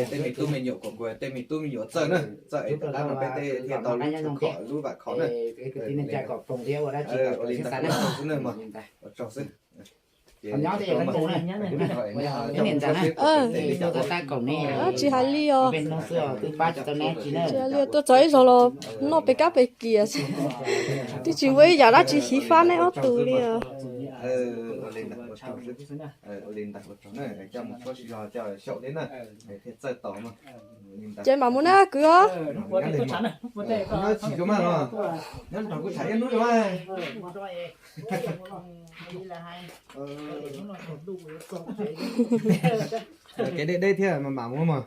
Tej me tub me nyuam kom kuv tej me tub me nyuam txawj na, txawj es tom qab no peb tej thiaj tau lub khom lub vam khom na. Ua li ntawd xwb na, ua tsaug xwb. Tsis hais li os. Tsis hais li os, tuaj txog ib zaug los noj pes kab pes kiam xwb. Twb tsis muaj ib yam dab tsi xyiv fab neb ob tug li os. Ces mam mus na kwv os. Kev deb deb thiab mas mam mus mog.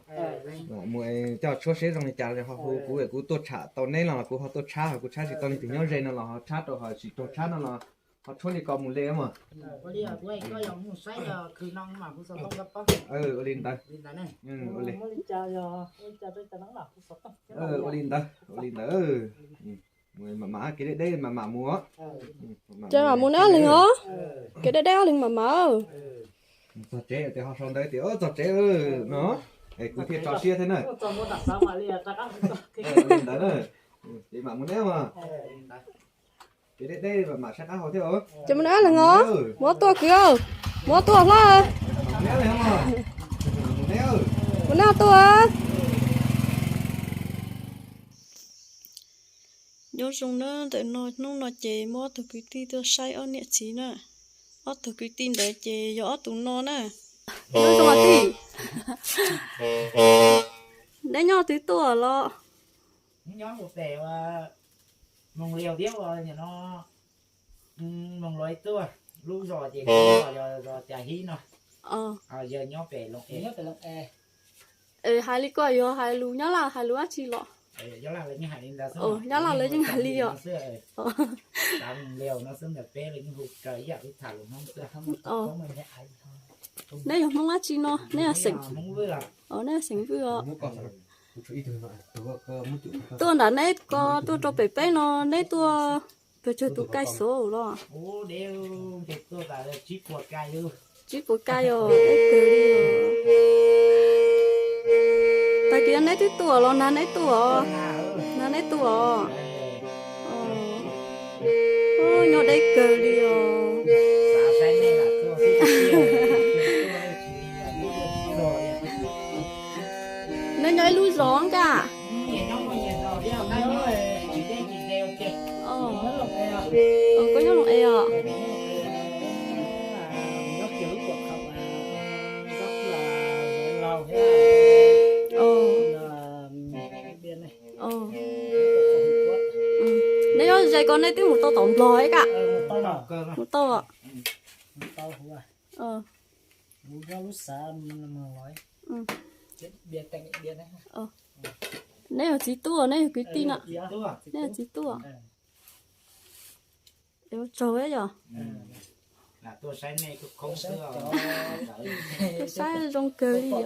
Mus coj tshuab seb zoo li cas ho hu kuv, kuv tuaj tsham tau neb los kuv ho tuaj tshab, ho kuv tshab tsis tau leej twg nyob ze no los ho tshab rau, ho tsis raug tshab no los ho tshuab li ko mus li mog. Ua li ntawd. Ua li ntawd, ua li ntawd. Mam mam kev deb deb mam mam mus. Ces mam mus na ob leeg os. Kev deb deb ob leeg mam mam. Txog tsev tias ho sau ntawv tias txog tsev no, es kuv thiaj tso siab thiab na. Ua li ntawd na, ces mam mus neb os. Kev deb deb mam mam sab qab hau thiab os. Ces mus na ob leeg os. Muab tuaj kwv, muab tuaj hlob. Mus na tuaj. Nyob zoo na, ntawm no hnub no ces muab ob tug kwv tij tuaj saib ob niam txiv na. Ob tug kwv tij ntawd ces yog ob tug no na. Nyob zoo tij. Neb nyob twg tuaj los? Nyob pem Moos Liaus thiab no, Moos Liaus tuaj, lub zos ces zos Cas Hib no, yog nyob pem Loos Es. Hais li ko yuav hais lus Nyab Laj hais lus dab tsi los? Nyab Laj lawv yeej hais li os. Neb yog Hmoob dab tsi no, neb yog xeem, neb yog xeem Vwj os? Tuaj nram neb ko tuaj rau pem peb no, neb tuaj pes tsawg tus kai xov los? Tsib puas kai os, deb kawg li os. Tag kis neb twb tuaj los nag neb tuaj os? Nag neb tuaj os? Nyob deb kawg li os. Neb nyob ib lub zos nkaj? Koj nyob Loos Es os? Neb nyob ze ko neb twb mus tau tom Nplog ib kaj? Mus tau. Neb yog txiv tub, neb yog kwv tij no? Neb yog txiv tub. Ua tsaug yog. Tuaj saib zoo kawg li os.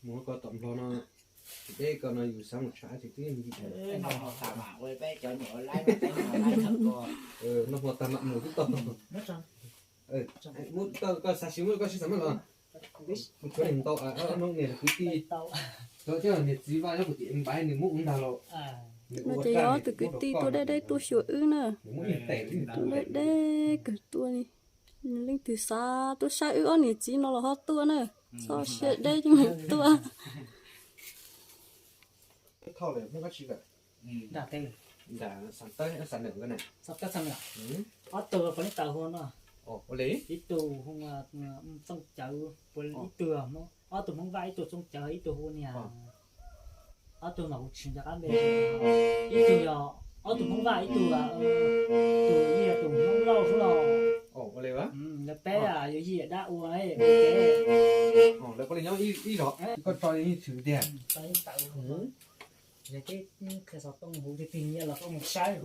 Mus ko tom Nplog no, deb ko no yus xav mus tshav tsis twb. Noj hmo tag mam mus twb tau. Muab tau koj xav sis muab koj sib xav muab los. Kuv tshuav niag ntau, ob hnub niag kwv tij, cov thiab niag txiv Vaj nyob puag tim Npaiv nws muab ua ntag los. No ces yog ob tug kwv tij tuaj deb deb tuaj xyuas wb na. Tuaj deb deb kawg tuaj li. Leej twg xav tuaj saib wb ob niam txiv no los ho tuaj na. Txoj sia deb ces tuaj. Ob tug puav leej tawm hu no, ib tug hu Txooj Cawv, ib tug, ob tug Hmoob Vaj, ib tug Txooj Cawv, ib tug hu niag, ob tug mas kuv tsis nco qab npe. Ib tug yog ob tug Hmoob Vaj, ib tug, tus yog tus Hmoob Lauj xwb los. Lawv peb yog yij dab ua. Lawv puav leej nyob ib zos, koj tso yeej tshwm tiag.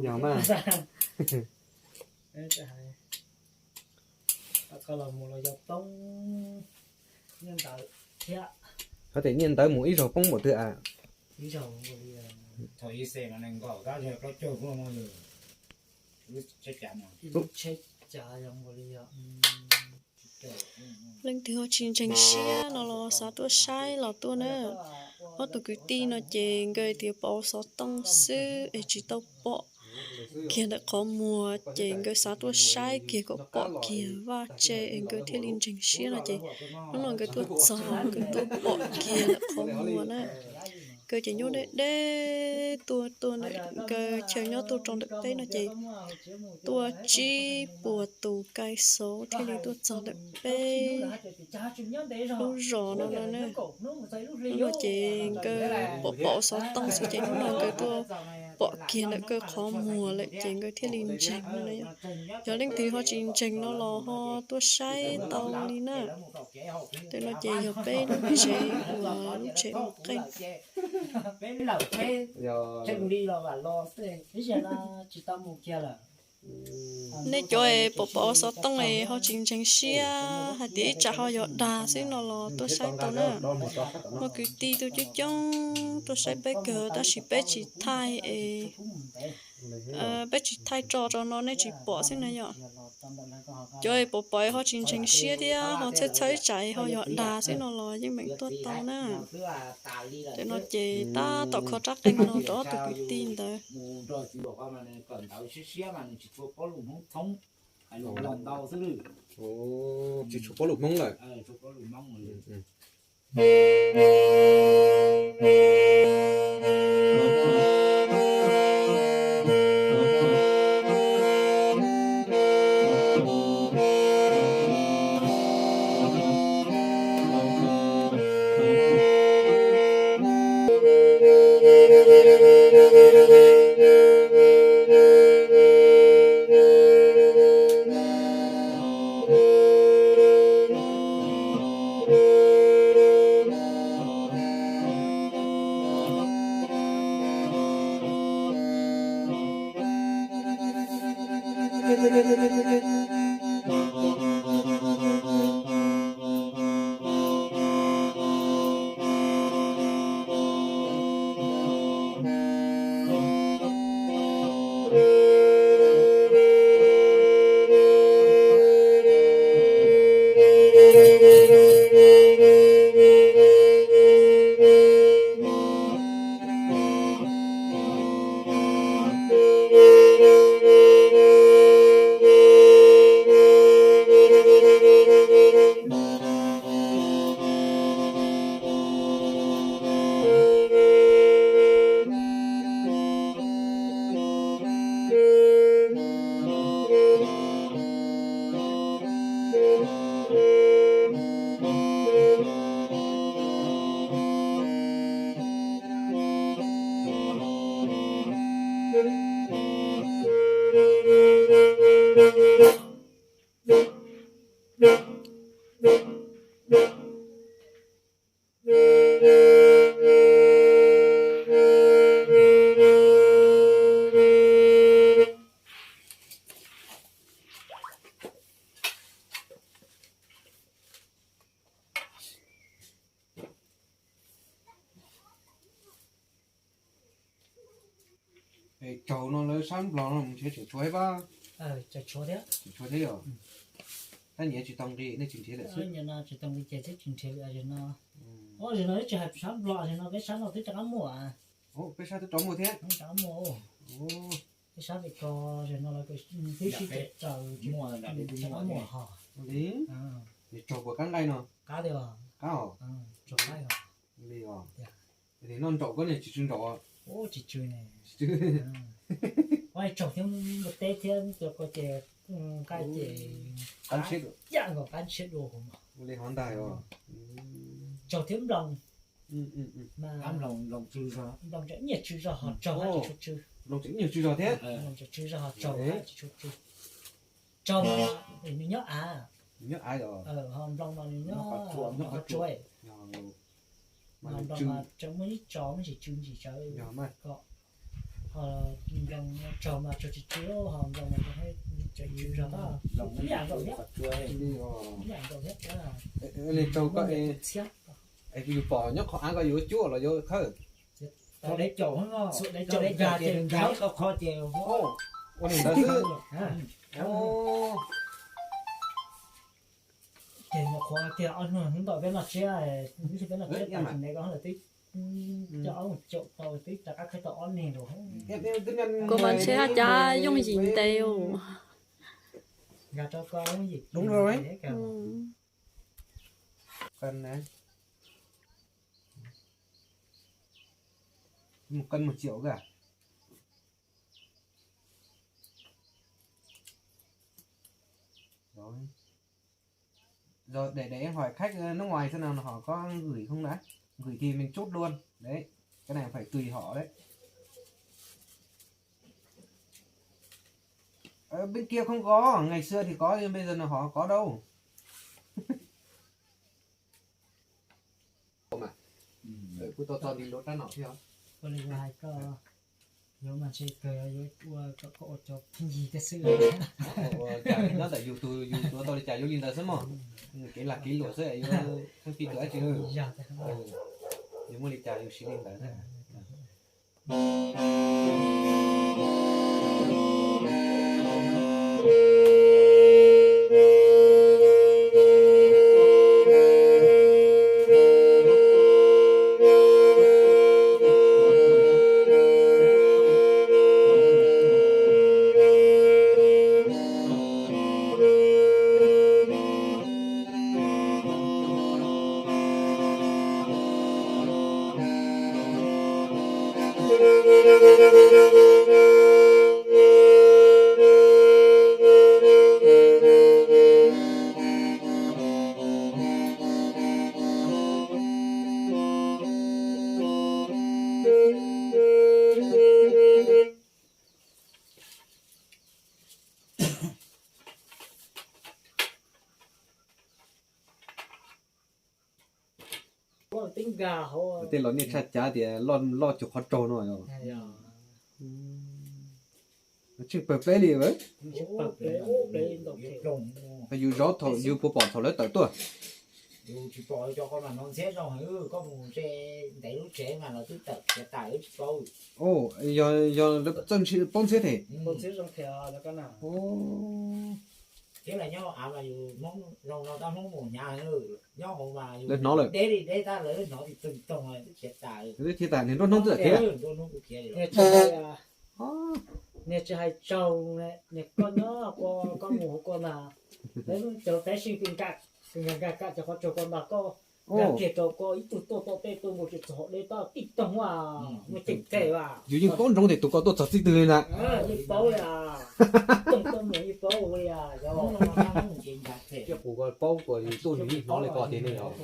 Yog mas. Ho tias nyiaj ntawv mus ib zaug poob npaum twg as? Ib zaug nkaus li, thaum ib xees no nees nkaum tab sis plaub caug kuj no lawm. Lub tsheb cav no, lub tsheb cav zoo nkaus li yog leej twg ho tsis ntseeg siab no los xav tuaj saib los tuaj na. Ob tug kwv tij no ces nkawd tias pom xov tooj xwb es tsis tau pom kiag ntawm qhov muag, ces nkawd xav tuaj saib kiag kom pom kiag vaj tse es nkawd thiaj li ntseeg siab no ces hnub no nkawd tuaj txog nkawd tuaj pom kiag ntawm qhov muag na. Nkawd ces nyob deb deb tuaj tuaj ntawm nkawd chaw nyob tuaj rau ntawm peb no ces tuaj tsib puas tus kai xauv thiaj li tuaj txog ntawm peb lub zos no no na. Hnub no ces nkawd pom pom xov tooj xwb ces hnub no nkawd tuaj pom kiag ntawm nkawd qhov muag lawm ces nkawd thiaj li ntseeg no na. Yog leej twg ho tsis ntseeg no los ho tuaj saib tau li na. Ntawm no ces yog peb lub tsev uas lub tsev ua qeej. Nej cov es pom pom xov tooj es ho tsis ntseeg siab hais tias ib tsam ho yog dag xwb no los tuaj saib tau na. Muaj kwv tij tuaj coob coob tuaj saib peb kawg tab sis peb tsis thaij es peb tsis thaij tso rau no nej tsis pom xwb na yom. Cov es pom pom ho tsis ntseeg siab thiab ho txhawj txhawj ib tsam ho yog dag xwb no los yeej meem tuaj tau na. Ntawm no ces tab tom kho rab qeej no rau ob tug kwv tij ntawd. Tsis tshua paub lus Hmoob lawm. Es tsaug no lawv sab Nplog no mus nrhiav tseem tshuav thiab pab? Tseem tshuav thiab yog? Tab nyias tsis tau nqi nej tsis nrhiav lawm xwb. Tsis tau nqi ces twb tsis nrhiav li no. Ua li no twb tsis hais sab Nplog li no, peb sab no twb rov qab muaj. Peb sab twb rov muaj thiab. Peb sab Vim Kos no twb sib tawm tsaws, rov qab muaj ho. Li, tsaug puas qab nqaij no? Qab os. Li os. Noj nraum koj ne tsis tsw nraum? Tsis tsw. Tsaug thiab npua teb thiab cov ko ces nqaij ces qab ntshiab dua. Li hov ntag os. Tsaug thiab nploos. Nploos tseem ib nyuag tsw zog ho tsaug, tsis tshua tsw. Nploos tseem ib nyuag tsw zog thiab. Tsaug, nws nyob av. Nws nyob av os. Ho nploos mas nws nyob qhov tsua. Mas nploos mas tseem muaj ib tsos me ntsis tsw ntsis sawv. Ho nploos tsaug mas tsaug tsis tsw, ho nploos mas tseem tsw zog. Ib yam nkaus thiab. Ib yam nkaus thiab. Li tsaug koj es, es yus pom nyob qhov av koj yuav cuab los yuav khawb? Tau deb caum, tau deb caum ces nkag qhov ces ua li ntawd xwb. Ces mus qhuav kiag ob hnub ntawm peb noj tsiab, peb noj tsiab tas tsis ntev ko lawm twb coj ob caum tau twb rov qab qhib tau ob neeg lawm. Kuv mas ntshe haj cab yooj yim ntev. Nkag rau ko yooj yim. Đúng rồi. Một cân một triệu cơ à? Rồi. Rồi, để, để em hỏi khách, ờ, nước ngoài xem nào họ có gửi không đã. Gửi thì mình chốt luôn. Đấy, cái này phải tùy họ đấy. Ờ, bên kia không có, ngày xưa thì có nhưng bây giờ là họ có đâu. Kuj tau txog li lub rab no thiab. Ua li hais koj, yuav mas ntshe kawg yuav ua kom koj ua cov pheej yig thiab xwb. Ua cas nyob ntawm yus tus yus tuav tau li cas yuav li ntawd xwb mog. Kev lag kev luam xwb yuav pheej pib tuav dab tsi. Yus muaj li cas yus siv li ntawd. Tej los nej tshaj cav tias loj cuag qhov raug no. Tsheej pawg peb li. Yus zov thaum yus puas pom thaum lawv tawm tuaj. Yog, yog lawv txawj paub ntxhiab thiab. Lawv hnov lawm. Lawv thiaj tas niag nruab hnub twb tawm thiab. Niag tsis hais tsaug, niag koj nyob koj mus hauv koj ntag, lawv cov fab sij nkag nkag cov qhov tsaug koj ntag, koj nkag kiag rau koj ib tug tuaj tom tej tuaj nkaus tsis txog hauv deb tab tib toog a, muaj ceem tseg as. Yus yeej paub ntsoov tias tus ko tuaj txog txij twg li na. Yeej paub li as, toog tuaj mus yeej paub li as. Paub tias yus tuaj nws yeej hnov li ko tiag ne yog.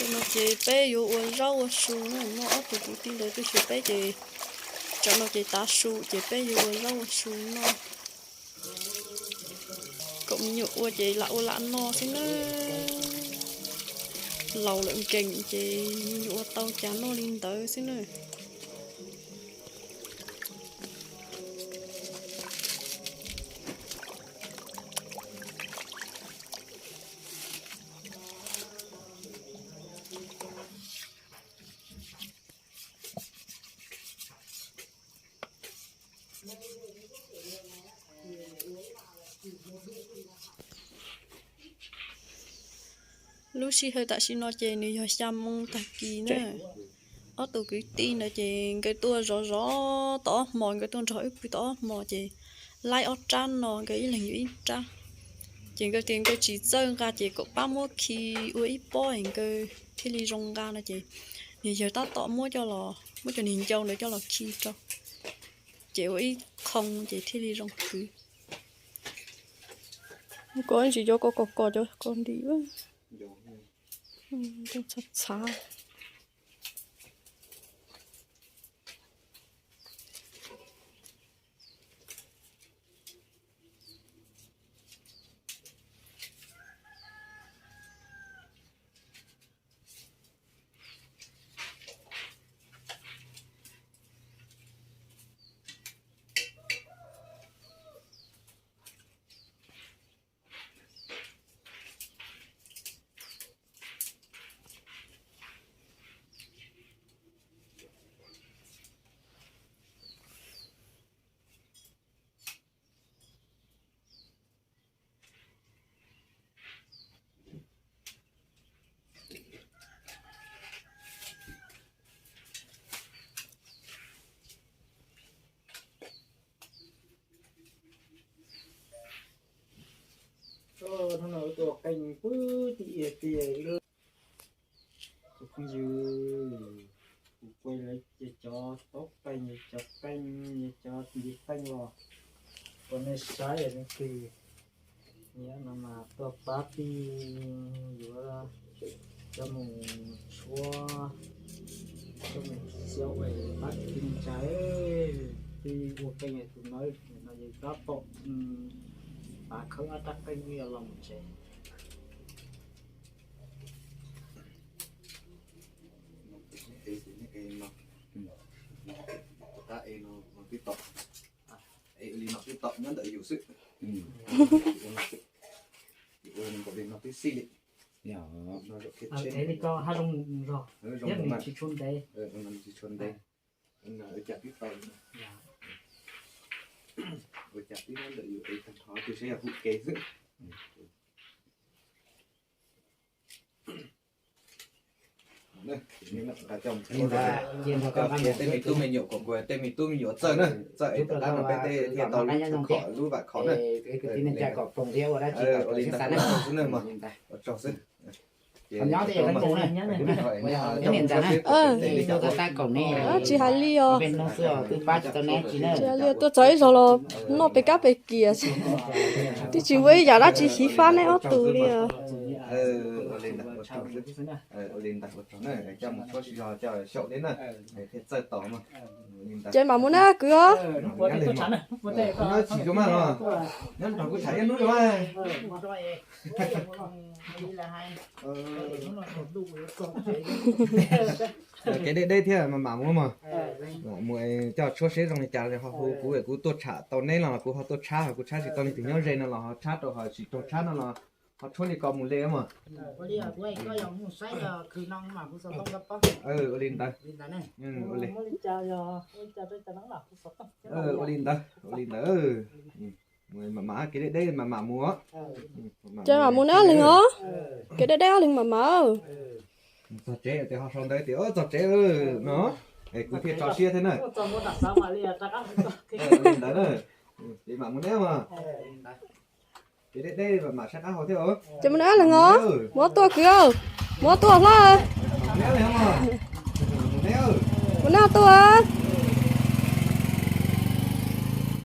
Tam no ces peb yuav ua zaub ua su na, muaj ob tug kwv tij ntawd tuaj xyuas peb ces tam no ces tav su ces peb yuav ua zaub ua su noj. Kom me nyuam ua ces lam ua lam noj xwb na. Laus lawm nkees ces me nyuam ua tau cas noj li ntawd xwb na. Lub sij hawm tam sim no ces nws yog xya moo tag kis na. Ob tug kwv tij ntawd ces nkawd tuaj zov zov tau ob hmos, nkawd tuaj nrog wb pw tau ob hmos ces laib ob rab no nkawd ib leeg yuav ib rab. Ces nkawd tias nkawd tsis txawj nqa ces kom pab muab khi ua ib pob es nkawd thiaj li zoo nqa no ces niag yawg tab tom muab coj los, muab cov niag ncau ntawd coj los khi rau, ces ua ib qhoo ces thiaj li zoo kwv. Koj tsis cov ko kos kos cov ko nti, txhav txhav. Tus phooj ywg, kuv kuj lawv ces cov taub peej, cov peej, cov ntiv peej los rau nej saib, leej twg nyiam no mas tuaj pab pib yuav coj mus tshuab, coj mus xyaum pab kwv tij neej tsa, pib ua keej tus nawb, no yog tab tom pav khawb ob rab qeej los mus tsev. Tab e no twb tau, e li no twb tau nyob ntawm yus xwb. Ua li no twb xij li. Tsis tshua ntev, ua cas twb tau li no. Ua cas twb nyob ntawm yus e tag nrho, tus saib yog hum kev xwb. Tej me tub me nyuam kom kuv tej me tub me nyuam txawj na, txawj es tom qab no peb tej thiaj tau lub khom lub vam khom na. Ua li ntawd xwb na mas, ua tsaug xwb. Tsis hais li os. Tsis hais li os, tuaj txog ib zaug los noj pes kab pes kiam xwb, twb tsis muaj ib yam dab tsi xyiv fab neb ob tug li os. Ces mam mus na kwv os. Kev deb deb thiab mas mam mus mog. Mus coj tshuab seb zoo li cas ho hu kuv, kuv tuaj tsham tau neb los kuv ho tuaj tshab, ho kuv tshab tsis tau leej twg nyob ze no los ho tshab rau, ho tsis raug tshab no los ho tshuab li ko mus li mog. Ua li ntawd. Ua li ntawd, ua li ntawd. Mam mam kev deb deb mam mam mus. Ces mam mus na leeg os. Kev deb deb leeg mam mam. Txog tsev tias ho sau ntawv tias txog tsev no, es kuv thiaj tso siab thiab na. Ua li ntawd na, ces mam mus neb mas. Kev deb deb mam mam sab qab hau thiab. Ces mus na leeg os. Muab tuaj kwv, muab tuaj hlob. Mus na tuaj.